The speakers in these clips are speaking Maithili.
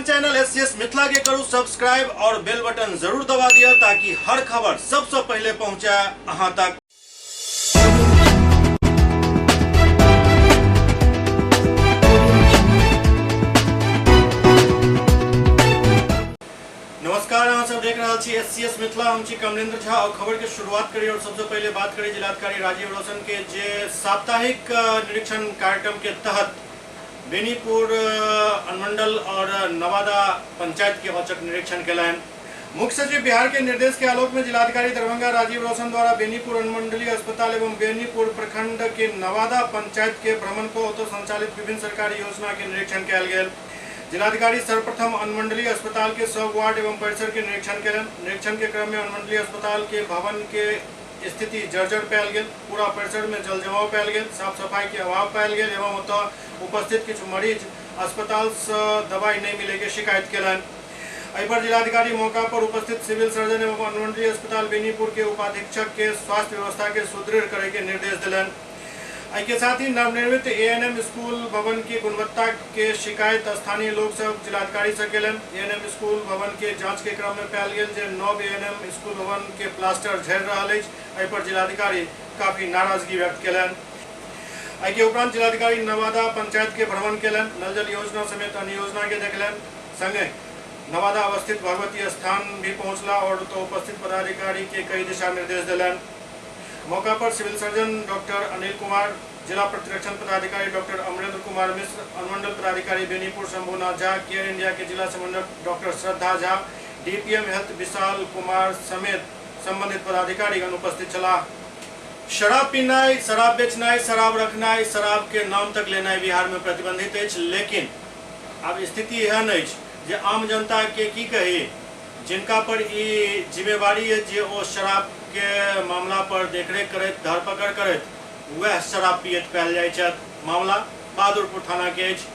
अपन चैनल एससीएस मिथिला के करू सब्सक्राइब और बेल बटन जरूर दबा दिया ताकि हर खबर सबसे पहले पहुंचे अहां तक। नमस्कार, अहाँ सब देख रहा छी एससीएस मिथिला। हम छी कमलेंद्र झा और खबर के शुरुआत करी और सबसे पहले बात करी जिलाधिकारी राजीव रोशन के जे साप्ताहिक निरीक्षण कार्यक्रम के तहत बेनीपुर अनुमंडल और नवादा पंचायत के औचक निरीक्षण केलनि। मुख्य सचिव बिहार के निर्देश के आलोक में जिलाधिकारी दरभंगा राजीव रोशन द्वारा बेनीपुर अनुमंडलीय अस्पताल एवं बेनीपुर प्रखंड के नवादा पंचायत के भ्रमण को ओतय संचालित विभिन्न सरकारी योजना के निरीक्षण कयल गेल। जिलाधिकारी सर्वप्रथम अनुमंडलीय अस्पताल के सब वार्ड एवं परिसर के निरीक्षण केलनि। निरीक्षण के क्रम में अनुमंडलीय अस्पताल के भवन के स्थिति जर्जर पायल गेल, पूरा परिसर में जल जमाव पायल गेल, साफ सफाई के अभाव पायल गेल एवं ओतय उपस्थित किछु मरीज अस्पताल से दवाई नहीं मिले के शिकायत केलनि। एहि पर जिलाधिकारी मौका पर उपस्थित सिविल सर्जन एवं अनुमंडलीय अस्पताल बेनीपुर के उपाधीक्षक के स्वास्थ्य व्यवस्था के सुदृढ़ करे के निर्देश दिलनि। एहि के साथ ही नवनिर्मित एएनएम स्कूल भवन की गुणवत्ता के शिकायत स्थानीय लोग सब जिलाधिकारी से केलनि। एएनएम स्कूल भवन के जांच के क्रम में पायल गेल जे नव एएनएम स्कूल भवन के प्लास्टर झड़ि रहल अछि। एहि पर जिलाधिकारी काफी नाराजगी व्यक्त केलनि। एहि के उपरांत जिलाधिकारी नवादा पंचायत के भ्रमण केलनि, नल जल योजना समेत अन्य योजना के देखलनि। संगे नवादा अवस्थित भगवती स्थान भी पहुंचला और तो उपस्थित पदाधिकारी के कई दिशा निर्देश दिलनि। मौका पर civil surgeon doctor Anil Kumar, जिला प्रतिरक्षण पदाधिकारी डॉक्टर अमरेंद्र कुमार मिश्र, अनुमंडल पदाधिकारी बेनीपुर शंभुनाथ झा, केयर इंडिया के जिला समन्वयक doctor Shraddha Jha, DPM health Vishal Kumar समेत संबंधित पदाधिकारीगण उपस्थित छलाह। शराब पीनाइ, शराब बेचनाइ, शराब रखनाइ, शराब के नाम तक लेनाइ बिहार में प्रतिबंधित अछि, लेकिन आब स्थिति एहन अछि जे आम जनता के की कही, जिनका पर ई जिम्मेवारी अछि जे ओ शराब के मामला पर देखरेख करैत, धरपकड़ करैत, वएह शराब पियैत पायल जाइ छथि। मामला बहादुरपुर थाना के अछि।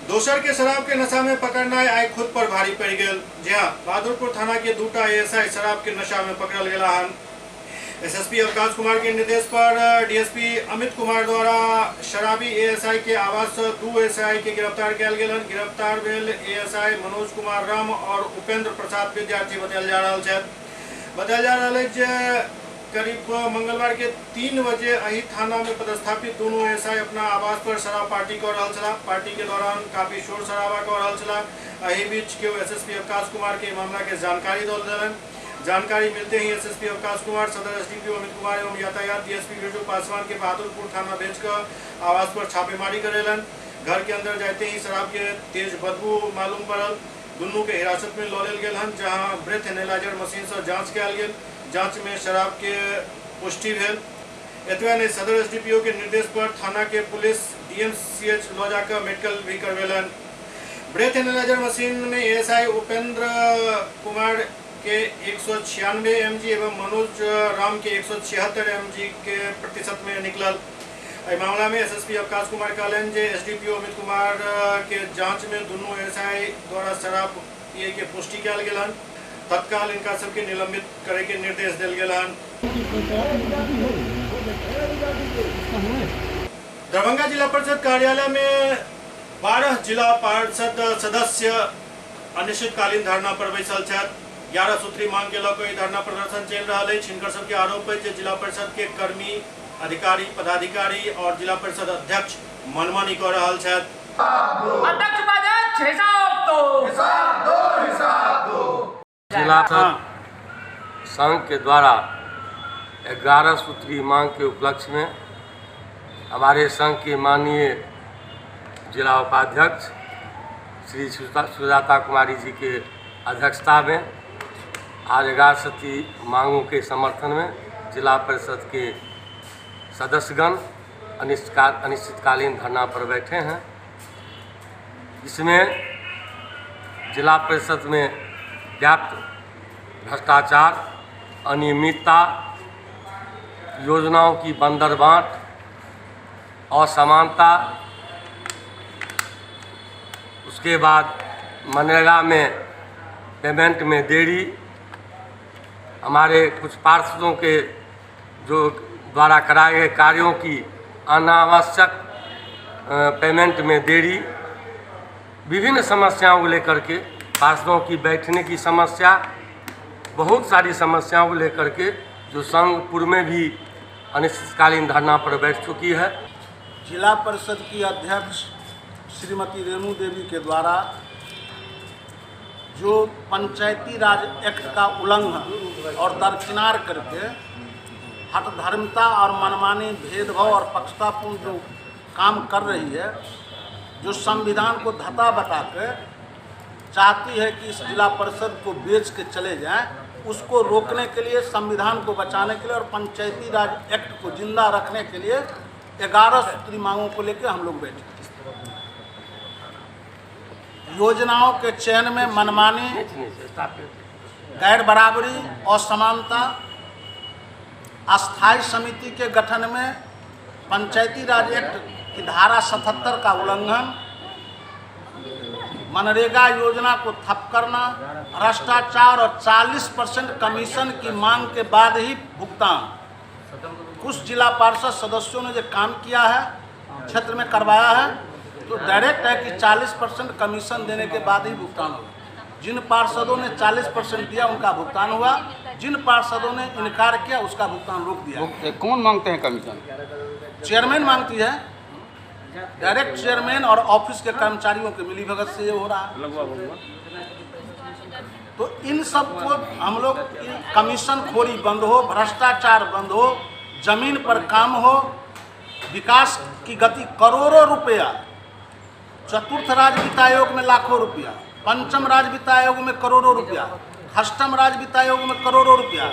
दोसर के शराब के नशा में पकड़नाइ आइ खुद पर भारी पड़ि गेल। जी हाँ, बहादुरपुर थाना के दूटा एएसआई शराब के नशा में पकड़ल गेला हन। एसएसपी अवकाश कुमार के निर्देश पर डीएसपी अमित कुमार द्वारा शराबी एएसआई के आवास से 2 एएसआई के गिरफ्तार कयल गेल हन। गिरफ्तार भेल एएसआई मनोज कुमार राम और उपेंद्र प्रसाद विद्यार्थी बतायल जा रहल छथि। बतायल जा रहल अछि जे करीब मंगलवार के 3 बजे एहि थाना में पदस्थापित दोनों एएसआई अपना आवास पर शराब पार्टी कऽ रहल छलाह। पार्टी के दौरान काफी शोर शराबा कऽ रहल छलाह। एहि बीच केओ एसएसपी अवकाश कुमार के मामला के जानकारी दऽ देलनि। जानकारी मिलते ही एसएसपी अवकाश कुमार, सदर एसडीपीओ अमित कुमार एवं यातायात डीएसपी बिरजू पासवान के बहादुरपुर थाना भेजकर आवास पर छापेमारी करेलन। घर के अंदर जाते ही शराब के तेज बदबू मालूम पड़ल। दुनू के हिरासत में लऽ लेल गेल हन, जहां ब्रेथ एनालाइजर मशीन से जांच कयल गेल। जांच में शराब के पुष्टि भेल। एतबे नहीं, सदर एसडीपीओ के निर्देश पर थाना के पुलिस डीएमसीएच लऽ जाकर मेडिकल भी करवेलन। ब्रेथ एनालाइजर मशीन में एएसआई उपेंद्र कुमार के 196 एमजी एवं मनोज राम के 176 एमजी के प्रतिशत में निकलल। एहि मामला में एसएसपी अवकाश कुमार कहलनि जे एसडीपीओ अमित कुमार के जांच में दुनू एएसआई द्वारा शराब पिए के पुष्टि कयल गेल हन। तत्काल इनका सबके निलंबित करे के निर्देश देल गेल हन। दरभंगा जिला परिषद कार्यालय में 12 जिला पार्षद सदस्य अनिश्चितकालीन धरना पर बैसल छथि। 11 सूत्री मांग के लऽ कऽ ई धरना प्रदर्शन चलि रहल अछि। हिनकर सबके आरोप अछि जे जिला परिषद के कर्मी, अधिकारी, पदाधिकारी और जिला परिषद अध्यक्ष मनमानी कऽ रहल छथि। अध्यक्ष उपाध्यक्ष हिसाब दो, हिसाब दो, हिसाब दो। जिला संघ के द्वारा 11 सूत्री मांग के उपलक्ष्य में हमारे संघ के माननीय जिला उपाध्यक्ष श्री सुजाता कुमारी जी के अध्यक्षता में आज 11 सूत्री मांगों के समर्थन में जिला परिषद के सदस्यगण अनिश्चितकालीन धरना पर बैठे हैं। इसमें जिला परिषद में व्याप्त भ्रष्टाचार, अनियमितता, योजनाओं की बंदरबांट, असमानता, उसके बाद मनरेगा में पेमेंट में देरी, हमारे कुछ पार्षदों के जो द्वारा कराए गए कार्यों की अनावश्यक पेमेंट में देरी, विभिन्न समस्याओं को लेकर के पार्षदों की बैठने की समस्या, बहुत सारी समस्याओं को लेकर के जो संघ पूर्व में भी अनिश्चितकालीन धरना पर बैठ चुकी है। जिला परिषद की अध्यक्ष श्रीमती रेणु देवी के द्वारा जो पंचायती राज एक्ट का उल्लंघन और दरकिनार करके हठधर्मिता और मनमानी भेदभाव और पक्षतापूर्ण जो काम कर रही है, जो संविधान को धता बता के चाहती है कि इस जिला परिषद को बेच के चले जाएं, उसको रोकने के लिए, संविधान को बचाने के लिए और पंचायती राज एक्ट को जिंदा रखने के लिए 11 सूत्री मांगों को लेकर हम लोग बैठे। योजनाओं के चयन में मनमानी, गैर बराबरी, असमानता, अस्थायी समिति के गठन में पंचायती राज एक्ट की धारा 77 का उल्लंघन, मनरेगा योजना को ठप करना, भ्रष्टाचार और 40% कमीशन की मांग के बाद ही भुगतान। कुछ जिला पार्षद सदस्यों ने जो काम किया है, क्षेत्र में करवाया है, तो डायरेक्ट है कि 40% कमीशन देने के बाद ही भुगतान होगा। जिन पार्षदों ने 40% दिया उनका भुगतान हुआ, जिन पार्षदों ने इनकार किया उसका भुगतान रोक दिया। कौन मांगते हैं कमीशन? चेयरमैन मांगती है, डायरेक्ट चेयरमैन और ऑफिस के कर्मचारियों के मिलीभगत से ये हो रहा है। तो इन सब को हम लोग कमीशन खोरी बंद हो, भ्रष्टाचार बंद हो, जमीन पर काम हो, विकास की गति, करोड़ों रुपया, चतुर्थ राज्य वित्त आयोग में लाखों रुपया, पंचम राज्य वित्त आयोग में करोड़ों रुपया, अष्टम राज्य वित्त आयोग में करोड़ों रुपया,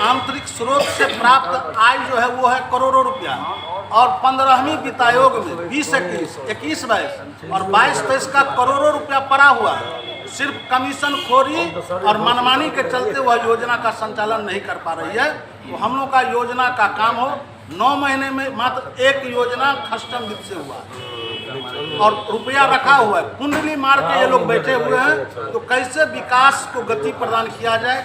आंतरिक स्रोत से प्राप्त आय जो है वो है करोड़ों रुपया, और 15वीं वित्त आयोग में 20, 21, 21, 22 और 22, 23 का करोड़ों रुपया पड़ा हुआ है। सिर्फ कमीशन खोरी और मनमानी के चलते वह योजना का संचालन नहीं कर पा रही है। तो हम लोग का योजना का काम हो, 9 महीने में मात्र एक योजना कस्टम वित्त से हुआ और रुपया रखा हुआ है, कुंडली मार के ये लोग बैठे हुए हैं। तो कैसे विकास को गति प्रदान किया जाए,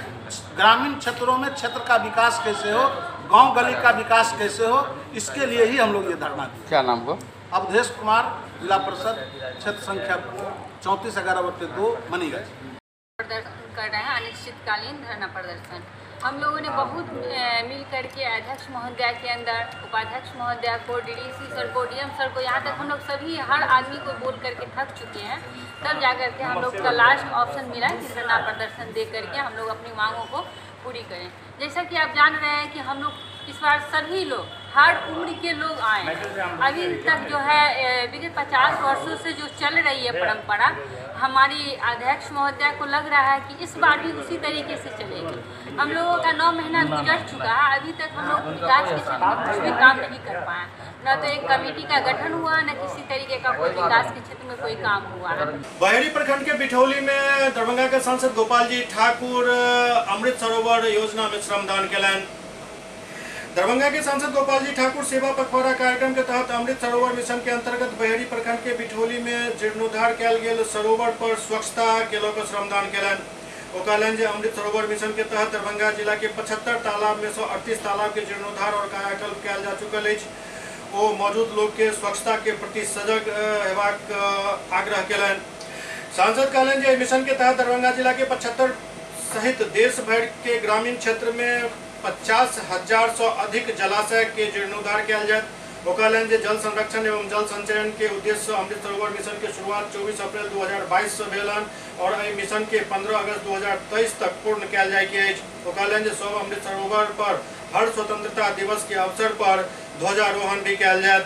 ग्रामीण क्षेत्रों में क्षेत्र का विकास कैसे हो, गांव गली का विकास कैसे हो, इसके लिए ही हम लोग ये धरना दिए। क्या नाम हुआ? अवधेश कुमार, जिला परिषद, क्षेत्र संख्या 34 11/2, मनीगंज। प्रदर्शन कर रहे हैं अनिश्चितकालीन धरना प्रदर्शन। हम लोगों ने बहुत मिल करके अध्यक्ष महोदय के अंदर, उपाध्यक्ष महोदय को, डीडीसी सर को, डीएम सर को, यहाँ तक हम लोग सभी हर आदमी को बोल करके थक चुके हैं, तब जा करके हम लोग का लास्ट ऑप्शन मिला कि धरना प्रदर्शन दे करके हम लोग अपनी मांगों को पूरी करें। जैसा कि आप जान रहे हैं कि हम लोग इस बार सभी लोग, हर उम्र के लोग आए हैं। अभी तक जो है विगत 50 वर्षों से जो चल रही है परंपरा, हमारी अध्यक्ष महोदय को लग रहा है कि इस बार भी उसी तरीके से चलेगी। हम लोगों का 9 महीना गुजर चुका है, अभी तक हम लोग विकास के क्षेत्र में कुछ भी काम नहीं कर पाए। न तो एक कमेटी का गठन हुआ, न किसी तरीके का कोई विकास के क्षेत्र में कोई काम हुआ है। बहेड़ी प्रखंड के बिठौली में दरभंगा के सांसद गोपाल जी ठाकुर अमृत सरोवर योजना में श्रमदान केलनि। दरभंगा के सांसद गोपाल जी ठाकुर सेवा पखवाड़ा कार्यक्रम के तहत अमृत सरोवर मिशन के अंतर्गत बहेड़ी प्रखंड के बिठौली में जीर्णोद्धार कयल गेल सरोवर पर स्वच्छता के लऽ कऽ श्रमदान केलनि। ओ कहलनि जे अमृत सरोवर मिशन के तहत दरभंगा जिला के 75 तालाब में 138 तालाब के जीर्णोद्धार और कायाकल्प कयल जा चुकल अछि। ओ मौजूद लोग के स्वच्छता के प्रति सजग हेबाक आग्रह केलनि। सांसद कहलनि जे मिशन के तहत दरभंगा जिला के 75 सहित देश भर के ग्रामीण क्षेत्र में 50,000 से अधिक जलाशय के जीर्णोद्धार कयल जायत। ओ कहलनि जे जल संरक्षण एवं जल संचयन के उद्देश्य से अमृत सरोवर मिशन के शुरुआत 24 अप्रैल 2022 से भेल और एहि मिशन के 15 अगस्त 2023 तक पूर्ण कयल जाय के अछि। ओ कहलनि जे सब अमृत सरोवर पर हर स्वतंत्रता दिवस के अवसर पर ध्वजारोहण भी कयल जायत।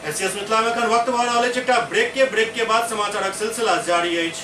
एससीएस मिथिला में एखन वक्त भऽ रहल अछि एकटा ब्रेक के बाद समाचारक सिलसिला जारी अछि।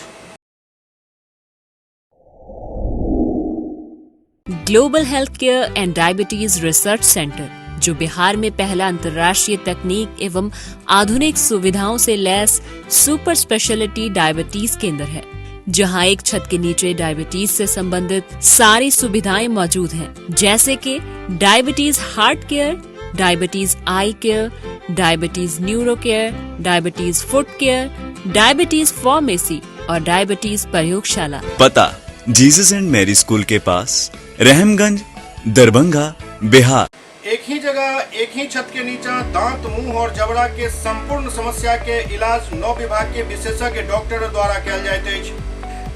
Global health care and diabetes research centre, जो बिहार में पहला अंतर्राष्ट्रीय तकनीक एवं आधुनिक सुविधाओं से लैस सुपर स्पेशलिटी डायबिटीज केंद्र है, जहां एक छत के नीचे डायबिटीज से संबंधित सारी सुविधाएं मौजूद हैं, जैसे कि diabetes heart care, diabetes eye care, diabetes neuro care, diabetes foot care, diabetes pharmacy और डायबिटीज प्रयोगशाला। पता जीसस एंड मैरी स्कूल के पास, रहमगंज, दरभंगा, बिहार। एक ही जगह एक ही छत के नीचा दांत, मुंह और जबड़ा के संपूर्ण समस्या के इलाज 9 विभाग के विशेषज्ञ डॉक्टर द्वारा कयल जाइत अछि।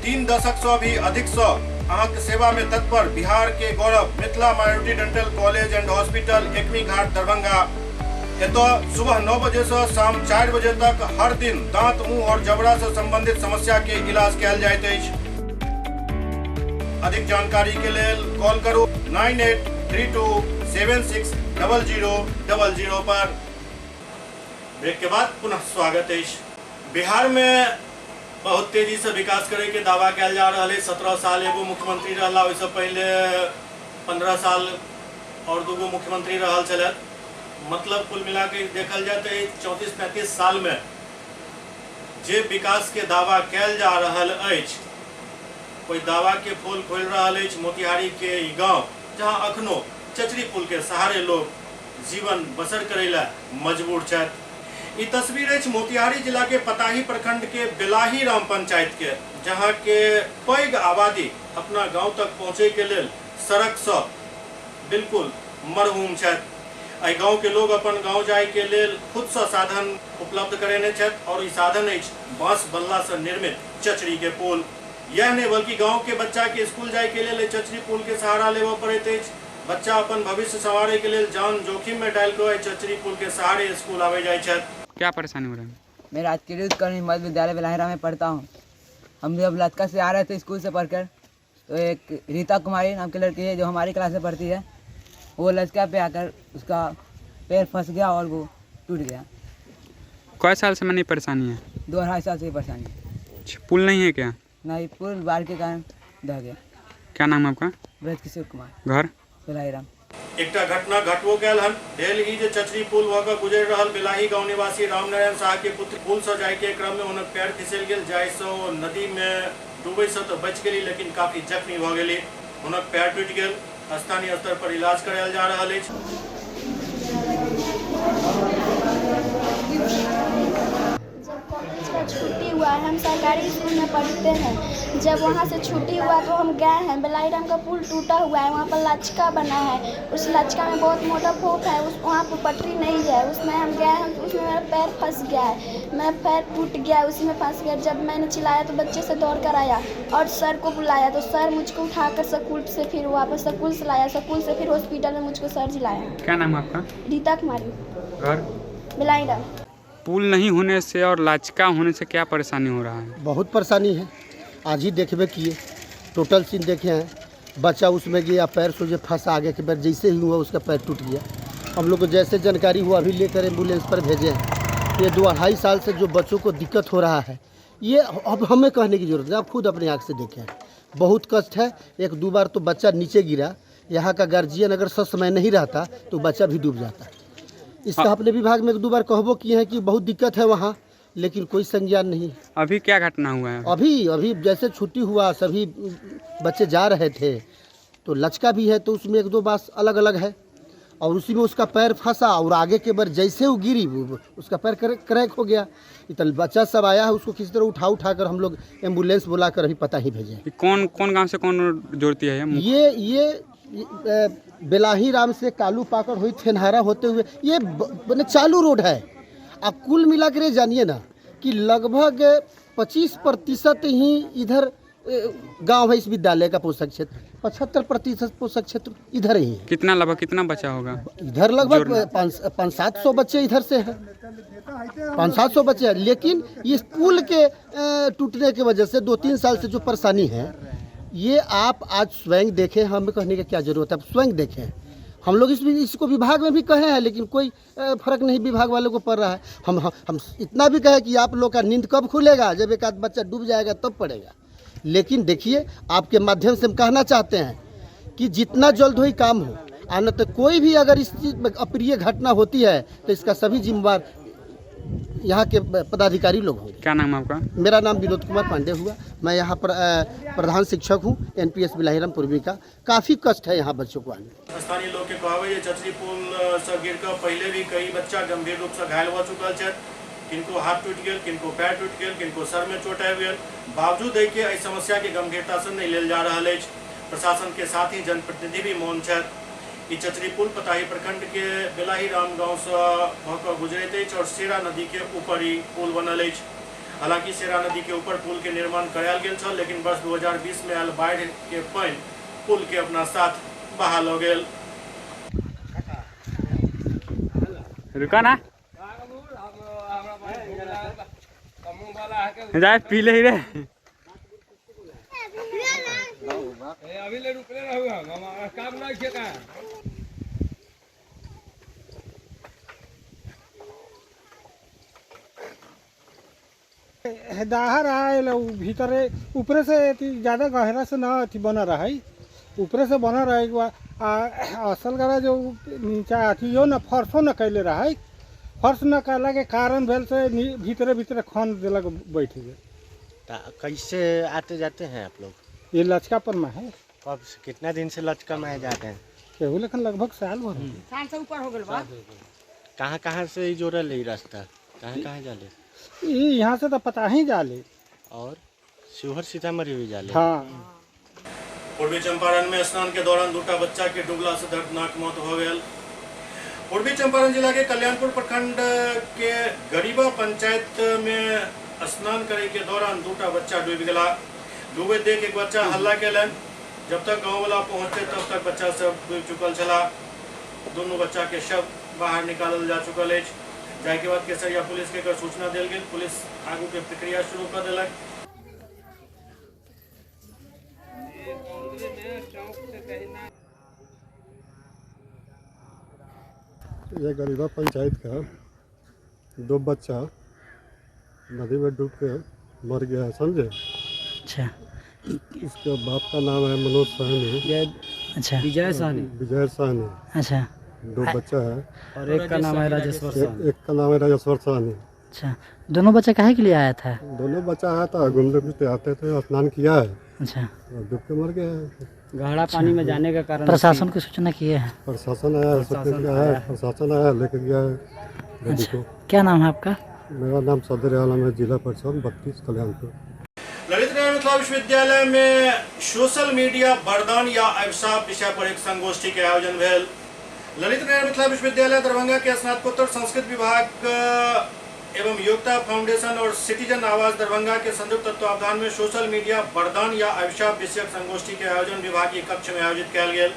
3 दशक सँ भी अधिक सँ अहाँके सेवा में तत्पर बिहार के गौरव Mithila minority dental college and hospital, Ekmi Ghat, Darbhanga. एतय सुबह 9 बजे से शाम 4 बजे तक हर दिन दांत, मुंह और जबड़ा से संबंधित समस्या के इलाज कयल जाइत अछि। अधिक जानकारी के लेल कॉल करू 9832760000 पर। ब्रेक के बाद पुनः स्वागत अछि। बिहार में बहुत तेजी से विकास करे के दावा कयल जा रहल अछि। 17 साल एगो मुख्यमंत्री रहला, ओहिसँ पहिले 15 साल और दूगो मुख्यमंत्री रहल छलथि। मतलब कुल मिला के देखल जाए तो 34-35 साल में जे विकास के दावा कयल जा रहल अछि, ओहि दावा के पोल खोलि रहल अछि मोतिहारी के ई गांव, जहां अखनो चचरी पुल के सहारे लोग जीवन बसर करे ला मजबूर छथि। ई तस्वीर अछि मोतिहारी जिला के पताही प्रखंड के बेलाही राम पंचायत के, जहां के पैघ आबादी अपना गांव तक पहुंचे के लेल सड़क से बिल्कुल मरहूम छथि। एहि गांव के लोग अपन गांव जाय के लेल खुद से साधन उपलब्ध करेने छथि और ई साधन अछि बांस बल्ला से निर्मित चचरी के पुल। यह नहीं बल्कि गांव के बच्चा के स्कूल जाय के लेल चचरी पुल के सहारा लेबऽ पड़ैत अछि। बच्चा अपन भविष्य संवारे के लेल जान जोखिम में डालि कऽ एहि चचरी पुल के सहारे स्कूल आबै जाइ छथि। क्या परेशानी हो रहा है? मैं राजकीय उत्कल मध्य विद्यालय बेलाहिरा में पढ़ता हूँ। हम जब लचका से आ रहे थे स्कूल से पढ़कर, तो एक रीता कुमारी नाम की लड़की है जो हमारी क्लास में पढ़ती है, वो लचका पे आकर उसका पैर फंस गया और वो टूट गया। कई साल से मैंने परेशानी है? 2-2.5 साल से परेशानी है। पुल नहीं है क्या? नहीं, पुल बाढ़ के कारण ढह गया। क्या नाम है आपका? ब्रज किशोर कुमार। घर? बेलाहीराम। एकटा घटना घटबो कयल हन। भेल ई जे चचरी पुल भऽ कऽ गुजरि रहल बेलाही गांव निवासी रामनारायण साह के पुत्र पुल से जाय के क्रम में हुनक पैर फिसलि गेल, जाहिसँ ओ नदी में डूबै से तऽ बचि गेली, लेकिन काफी जख्मी भऽ गेली। हुनक पैर टूटि गेल। स्थानीय स्तर पर इलाज करायल जा रहल अछि। जब कॉलेज का छुट्टी हुआ, हम सरकारी स्कूल में पढ़ते हैं, जब वहाँ से छुट्टी हुआ तो हम गए हैं। बेलाहीराम का पुल टूटा हुआ है, वहाँ पर लचका बना है, उस लचका में बहुत मोटा फोप है, उस वहाँ पर पटरी नहीं है, उसमें हम गए हैं, उसमें मेरा पैर फंस गया है, मेरा पैर टूट गया है, उसी में फंस गया। जब मैंने चिल्लाया तो बच्चे से दौड़ कर आया और सर को बुलाया, तो सर मुझको उठाकर स्कूल से फिर वापस स्कूल से लाया, स्कूल से फिर हॉस्पिटल में मुझको सर जिलाया। क्या नाम है आपका? रीता कुमारी। घर? बेलाहीराम। पुल नहीं होने से और लाचका होने से क्या परेशानी हो रहा है? बहुत परेशानी है। आज ही देखबे किए, टोटल सीन देखे हैं। बच्चा उसमें गया, पैर सोझे फंसा, आगे के पैर जैसे ही हुआ उसका पैर टूट गया। हम लोग को जैसे जानकारी हुआ अभी लेकर एम्बुलेंस पर भेजे हैं। ये 2-2.5 साल से जो बच्चों को दिक्कत हो रहा है, ये अब हमें कहने की जरूरत नहीं, आप खुद अपने आँख से देखें। बहुत कष्ट है। 1-2 बार तो बच्चा नीचे गिरा, यहाँ का गार्जियन अगर ससमय नहीं रहता तो बच्चा भी डूब जाता। इसका अपने विभाग में 1-2 बार कहबो किए हैं कि बहुत दिक्कत है वहाँ, लेकिन कोई संज्ञान नहीं। अभी क्या घटना हुआ है? अभी अभी जैसे छुट्टी हुआ, सभी बच्चे जा रहे थे, तो लचका भी है तो उसमें 1-2 बास अलग अलग है और उसी में उसका पैर फंसा और आगे के बार जैसे वो गिरी उसका पैर क्रैक हो गया। इतना बच्चा सब आया है, उसको किसी तरह उठा उठा कर हम लोग एम्बुलेंस बुला कर अभी पता ही भेजे। कौन कौन गाँव से कौन जोड़ती है ये बेलाही राम से कालू पाकड़ हुई थेनहारा होते हुए ये मैंने चालू रोड है। आप कुल मिला कर जानिए ना कि लगभग 25% ही इधर गांव है इस विद्यालय का पोषक क्षेत्र, 75% पोषक क्षेत्र इधर ही है। कितना लगभग कितना बचा होगा इधर? लगभग 500-700 बच्चे इधर से हैं, 500-700 बच्चे हैं। लेकिन इस पुल के टूटने की वजह से 2-3 साल से जो परेशानी है, ये आप आज स्वयं देखें, हमें कहने की क्या जरूरत है, आप स्वयं देखें। हम लोग इसको विभाग में भी कहे हैं, लेकिन कोई फर्क नहीं विभाग वालों को पड़ रहा है। हम इतना भी कहे कि आप लोग का नींद कब खुलेगा, जब एक आध बच्चा डूब जाएगा तब पड़ेगा। लेकिन देखिए, आपके माध्यम से हम कहना चाहते हैं कि जितना जल्द हो काम हो, आ न तो कोई भी अगर इस चीज़ में अप्रिय घटना होती है तो इसका सभी जिम्मेवार यहाँ के पदाधिकारी लोग होंगे। क्या नाम है आपका? मेरा नाम विनोद कुमार पांडे हुआ। मैं यहाँ पर प्रधान शिक्षक हूँ एनपीएस बिलाहीराम पूर्वी का। काफ़ी कष्ट है यहाँ बच्चों को आने। स्थानीय लोग के कहब जे चचरी पुल से गिर कऽ पहले भी कई बच्चा गंभीर रूप से घायल भऽ चुकल छथि। किनको हाथ टूटि गेल, किनको पैर टूटि गेल, किनको सर में चोट आबि गेल। बावजूद एहि के एहि समस्या के गंभीरता से नहीं लेल जा रहल अछि। प्रशासन के साथ ही जनप्रतिनिधि भी मौन छथि। ई चचरी पुल पताही प्रखंड के बेलाहीराम गांव से भऽ कऽ गुजरैत अछि और सेरा नदी के ऊपर ई पुल बनल अछि। हालांकि सेरा नदी के ऊपर पुल के निर्माण करायल गेल छल, लेकिन वर्ष 2020 में आयल बाढ़ि के पानि पुल के अपना साथ बहा लऽ गेल। रुका ना जाए पी ले ही रे। अभी ले रुकले रहू हम काम नहीं के का। दाहर आयल भीतरे ऊपरे से ज़्यादा गहरा से न अथी बना रहा, ऊपरे से बना रहे। असल गरा जो नीचा अथी यो न फर्शो न कैले रहा, फर्श न कैला के कारण भेल से भीतरे भीतरे खन दिलक बैठ गए। कैसे आते जाते हैं आप लोग? ये लचका पर में है। कब से, कितना दिन से लचका में जाते हैं? केहू लेकिन लगभग साल भर, साल से ऊपर हो गए। कहाँ कहाँ से जोड़ल है रास्ता, कहाँ कहाँ जाले? ये यहाँ से तो पता ही जाले और शिवहर सीतामढ़ी भी जाले। हाँ। पूर्वी चंपारण में स्नान के दौरान दूटा बच्चा के डूबला से दर्दनाक मौत हो गई। पूर्वी चंपारण जिला के कल्याणपुर प्रखंड के गरीबा पंचायत में स्नान करे के दौरान दूटा बच्चा डूबि गेला। डूबे देख एक बच्चा हल्ला केलनि। जब तक गाँव वाला पहुँचते तब तक बच्चा सब डूबि चुकल छला। दोनों बच्चा के शव बाहर निकालल जा चुकल अछि। जाहि के बाद केसरिया पुलिस के एकर सूचना देल गेल। पुलिस आगू के प्रक्रिया शुरू कर देलक। ये गरीबा पंचायत का दो बच्चा नदी में डूब के मर गया है, समझे? अच्छा। इसके बाप का नाम है मनोज सहनी। अच्छा। विजय सहनी। विजय सहनी। अच्छा। दो बच्चा है और एक का नाम है राजेश्वर सहनी। एक का नाम है राजेश्वर सहनी। अच्छा, दोनों बच्चा काहे के लिए आया था? दोनों बच्चा आया था घूमते फिरते आते थे, स्नान किया है। अच्छा। और डूब के मर गया है। गहरा पानी में जाने का कारण प्रशासन को सूचना किए है? प्रशासन आया, प्रशासन आया, लेके गया है। अच्छा। क्या नाम है आपका? मेरा नाम सदर आलम है, जिला परिषद 32 कल्याणपुर। ललित नारायण मिथिला विश्वविद्यालय में सोशल मीडिया वरदान या अभिशाप विषय पर एक संगोष्ठी के आयोजन भेल। ललित नारायण मिथिला विश्वविद्यालय दरभंगा के स्नातकोत्तर संस्कृत विभाग एवं योग्यता फाउंडेशन और सिटीजन आवाज दरभंगा के संयुक्त तत्वावधान में सोशल मीडिया वरदान या अभिशाप विषयक संगोष्ठी के आयोजन विभागीय कक्ष में आयोजित कयल गेल।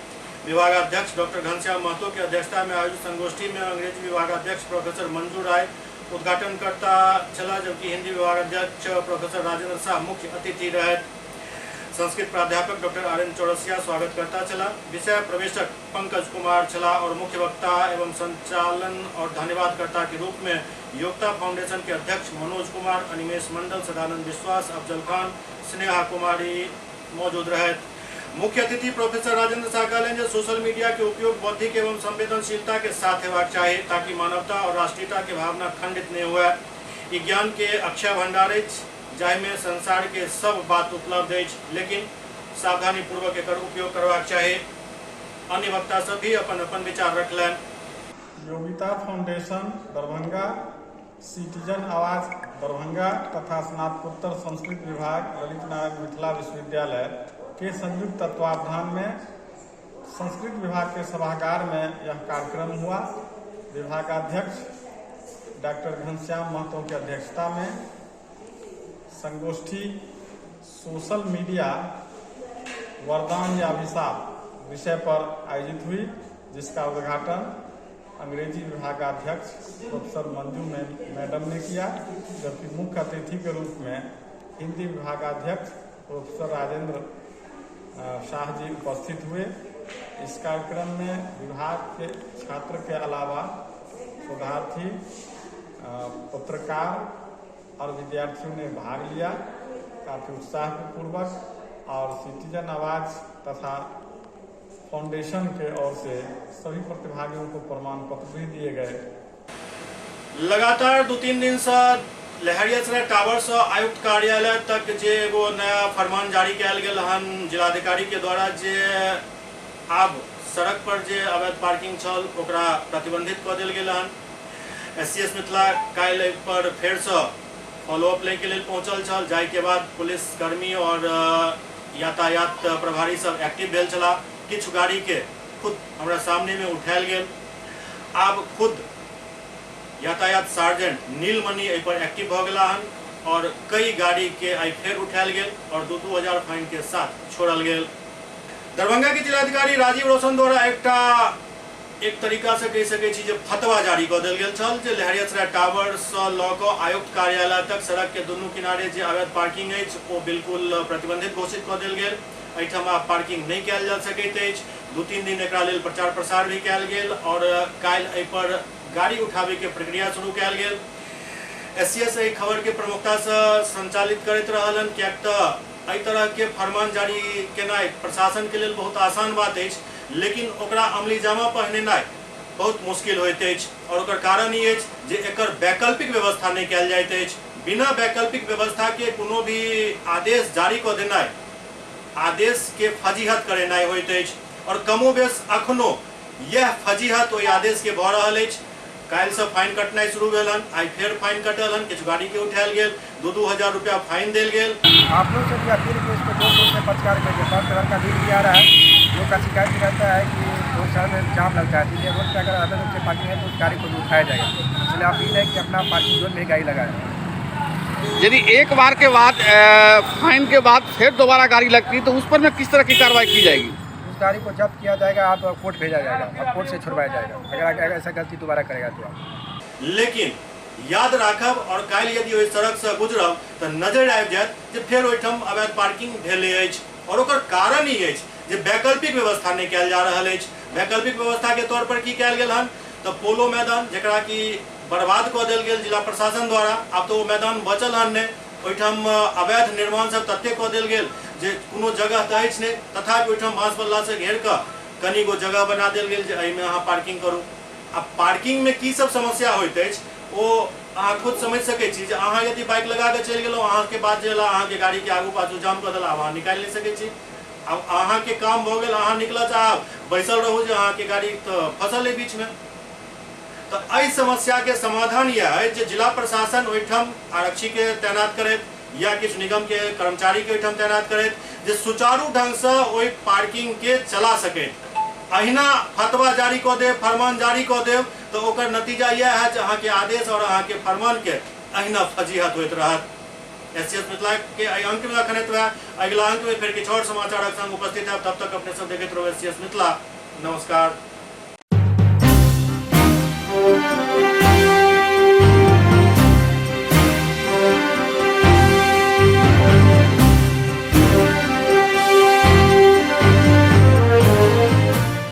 विभागाध्यक्ष डॉक्टर घनश्याम महतो के अध्यक्षता में आयोजित संगोष्ठी में अंग्रेजी विभागाध्यक्ष प्रोफेसर मंजू राय उद्घाटनकर्ता छला, जबकि हिंदी विभागाध्यक्ष प्रोफेसर राजेंद्र शाह मुख्य अतिथि रहत। संस्कृत प्राध्यापक डॉक्टर आर एन चौरसिया स्वागतकर्ता छला। विषय प्रवेशक पंकज कुमार छला और मुख्य वक्ता एवं संचालन और धन्यवादकर्ता के रूप में योग्यता फाउंडेशन के अध्यक्ष मनोज कुमार, अनिमेश मंडल, सदानंद विश्वास, अफजल खान, स्नेहा कुमारी मौजूद रहत। मुख्य अतिथि प्रोफेसर राजेंद्र शाह कहलनि जे सोशल मीडिया के उपयोग बौद्धिक एवं संवेदनशीलता के साथ हेबाक चाही ताकि मानवता और राष्ट्रीयता के भावना खंडित नहीं हुए। ई ज्ञान के अक्षय भंडार अछि जाहिमे संसार के सब बात उपलब्ध अछि, लेकिन सावधानी पूर्वक एकर उपयोग करबाक चाही। अन्य वक्ता सब भी अपन अपन विचार रखलनि। योगिता फाउंडेशन दरभंगा, सिटीजन आवाज दरभंगा तथा स्नातकोत्तर संस्कृत विभाग ललित नारायण मिथिला विश्वविद्यालय के संयुक्त तत्वावधान में संस्कृत विभाग के सभागार में यह कार्यक्रम हुआ। विभागाध्यक्ष डॉक्टर घनश्याम महतो की अध्यक्षता में संगोष्ठी सोशल मीडिया वरदान या अभिशाप विषय पर आयोजित हुई, जिसका उद्घाटन अंग्रेजी विभागाध्यक्ष प्रोफेसर मंजू मैडम ने किया, जबकि मुख्य अतिथि के रूप में हिंदी विभागाध्यक्ष प्रोफेसर राजेंद्र शाह जी उपस्थित हुए। इस कार्यक्रम में विभाग के छात्र के अलावा शोधार्थी, पत्रकार और विद्यार्थियों ने भाग लिया काफ़ी उत्साहपूर्वक, और सिटीजन आवाज तथा फाउंडेशन के ओर से सभी प्रतिभागियों को प्रमाण पत्र भी दिए गए। लगातार 2-3 दिन से लहेरियासराय टावर से आयुक्त कार्यालय तक जे एगो नया फरमान जारी कयल गेल हन जिलाधिकारी के द्वारा, जे आब सड़क पर जे अवैध पार्किंग छल ओकरा प्रतिबंधित कऽ देल गेल हन। एससीएस मिथिला काल्हि पर फेरसँ फॉलोअप लै के लेल पहुँचल छल, जाहि के बाद पुलिसकर्मी और यातायात प्रभारी सब एक्टिव भेल छलाह। किछु गाड़ी के खुद हमरा सामने में उठायल गेल। आब खुद यातायात सार्जेंट नीलमणि एहि पर एक्टिव भऽ गेला हन और कई गाड़ी के आइ फेर उठायल गेल और 2-2 हजार फाइन के साथ छोड़ल गेल। दरभंगा के जिलाधिकारी राजीव रोशन द्वारा एक तरीका से कहि सकै छी जे फतवा जारी कऽ देल गेल छल जे लहेरियासराय टावर से लऽ कऽ आयुक्त कार्यालय तक सड़क के दुनू किनारे जे अवैध पार्किंग अछि ओ बिल्कुल प्रतिबंधित घोषित कऽ देल गेल। एहिठाम आब पार्किंग नहि कयल जा सकैत अछि। 2-3 दिन एकरा लेल प्रचार प्रसार भी कयल गेल और काल्हि एहि पर गाड़ी उठाबे के प्रक्रिया शुरू कयल गेल। एससीएस एहि खबर के प्रमुखता से संचालित करैत रहल हन, किएक तऽ एहि तरह के फरमान जारी केनाइ प्रशासन के लेल बहुत आसान बात अछि, लेकिन ओकरा अमली जामा पहिनेनाइ बहुत मुश्किल होइत अछि और ओकर कारण ई अछि जे एकर वैकल्पिक व्यवस्था नहि कयल जाइत अछि। बिना वैकल्पिक व्यवस्था के कोनो भी आदेश जारी कऽ देनाइ आदेश के फजीहत करेनाइ होइत अछि और कमोबेश अखनो यह फजीहत ओहि आदेश के भऽ रहल अछि। काल्हिसँ फाइन कटनाइ शुरू भेल हन, आइ फेर फाइन कटल हन, किछु गाड़ी के उठायल गेल, 2-2 हजार रुपया फाइन देल गेल। आप लोग से भी अपील की इसको जोर शोर से प्रचार करिए। 5 कलर का बिल भी आ रहा है, लोग का शिकायत भी रहता है कि रोड शहर में जाम लगता है, इसलिए रोड पर अगर अवैध रूप से पार्किंग है तो उस गाड़ी को भी उठाया जाएगा। इसलिए अपील है कि अपना पार्किंग जोन में ही गाड़ी लगाए। यदि एक बार के बाद फाइन के बाद फिर दोबारा गाड़ी लगती है तो उस पर में किस तरह की कार्रवाई की जाएगी? उस गाड़ी को जब्त किया जाएगा, आप कोर्ट भेजा जाएगा और कोर्ट से छुड़वाया जाएगा अगर ऐसा गलती दोबारा करेगा तो। लेकिन याद राखब और काल्हि यदि ओहि सड़क से गुजरब तो नजर आबि जायत जे फेर ओहिठाम अवैध पार्किंग भेलै अछि और ओकर कारण ई अछि जे वैकल्पिक व्यवस्था नहि कयल जा रहल अछि। वैकल्पिक व्यवस्था के तौर पर की कयल गेल हन तऽ पोलो मैदान जकरा कि बर्बाद कऽ देल गेल जिला प्रशासन द्वारा, आब तऽ ओ मैदान बचल हन नहि। ओहिठाम अवैध निर्माण सब ततेक कऽ देल गेल जे कोनो जगह तऽ अछि नहि, तथापि ओहिठाम बाँस बल्लासँ घेर कऽ कनिगो जगह बना देल गेल जे एहिमे अहाँ पार्किंग करू। आ पार्किंगमे की सब समस्या होइत अछि ओ अहाँ खुद समझि सकै छी जे अहाँ यदि बाइक लगा कऽ चलि गेलहुँ, अहाँके बाद जे एला अहाँके गाड़ीके आगू पाछू जाम कऽ देला, आब अहाँ निकालि नहि सकै छी। आब अहाँके काम भऽ गेल, अहाँ निकलऽ चाहब, बैसल रहू जे अहाँके गाड़ी तऽ फँसल अइ बीचमे। तऽ एहि समस्याके समाधान इएह अछि जे जिला प्रशासन ओहिठाम आरक्षीके तैनात करैत या किछु निगमके कर्मचारीके ओहिठाम तैनात करैत जे सुचारू ढंगसँ ओहि पार्किंगके चला सकैत। अहिना फतवा जारी कऽ देब, फरमान जारी कऽ देब तऽ ओकर नतीजा इएह हैत जे अहाँके आदेश और अहाँके फरमानके अहिना फजीहत होइत रहत। एससीएस मिथिला के एहि अंकमे एखन एतबे। अगिला अंकमे फेर किछु आओर समाचारक संग उपस्थित हैब। तब तक अपने सब देखैत रहू एससीएस मिथिला। नमस्कार।